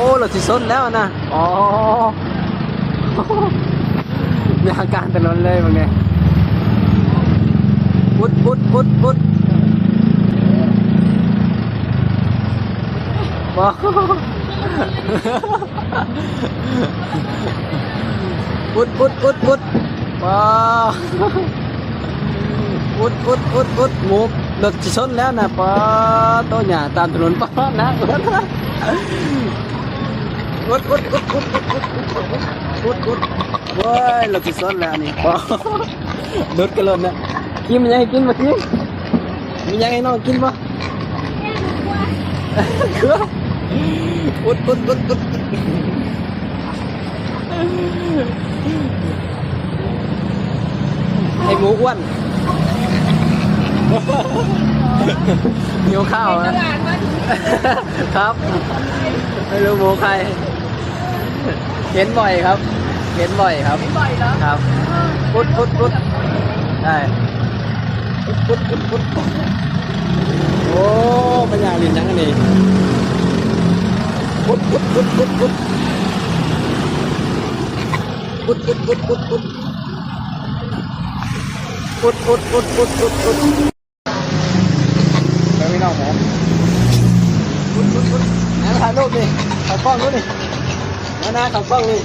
ໂອ້ ລົດຊິຊົນແລ້ວນະ. ອໍ ຍາງກາງຖະໜົນເລີຍບາດນີ້. ປຸດ ປຸດ ປຸດ ປຸດ. ບໍ່ ປຸດ ປຸດ ປຸດ ປຸດ. ປາ ອຸດ ອຸດ ອຸດ ອຸດ ໝູ ລົດຊິຊົນແລ້ວນະ. ປາໂຕ ຫຍ້າຕາມຖະໜົນ ປາ ໜັກ ອຸດ ອຸດ ອຸດ ໂອ້ຍ ລົດຊິຊົນແລ້ວນີ້. ປາ ໂດດກະຫຼົ່ນນະ. ຄຣີມ ມີຫຍັງໃຫ້ກິນບໍ່ ຄຣີມ? ມີຫຍັງໃຫ້ນ້ອງກິນບໍ່? ອຸດ ອຸດ ອຸດ ອຸດ. ໃຫ້ໝູອ້ວນ ຫິວຂ້າວນະ. ຄັບ ໃຫ້ລູກໝູໄຂ່. ເຫັນບ່ອຍຄັບ ເຫັນບ່ອຍຄັບ. ເຫັນບ່ອຍເນາະ. ຄັບ ປຸດ ປຸດ ປຸດ ໄດ້. ປຸດ ປຸດ ປຸດ ປຸດ. ໂອ້ ມັນຢາກຫຼິ້ນຫຍັງອັນນີ້? ປຸດ ປຸດ ປຸດ ປຸດ ປຸດ. ປຸດ ປຸດ ປຸດ ປຸດ ປຸດ. ປຸດ ປຸດ ປຸດ ປຸດ ປຸດ ປຸດ. ໄປພີ່ນ້ອງເອີຍ ປຸດ ປຸດ ປຸດ. ມາຖ່າຍຮູບນີ້ ເຂົ້າກ້ອງດູນີ້. ມາໜ້າເຂົ້າກ້ອງນີ້.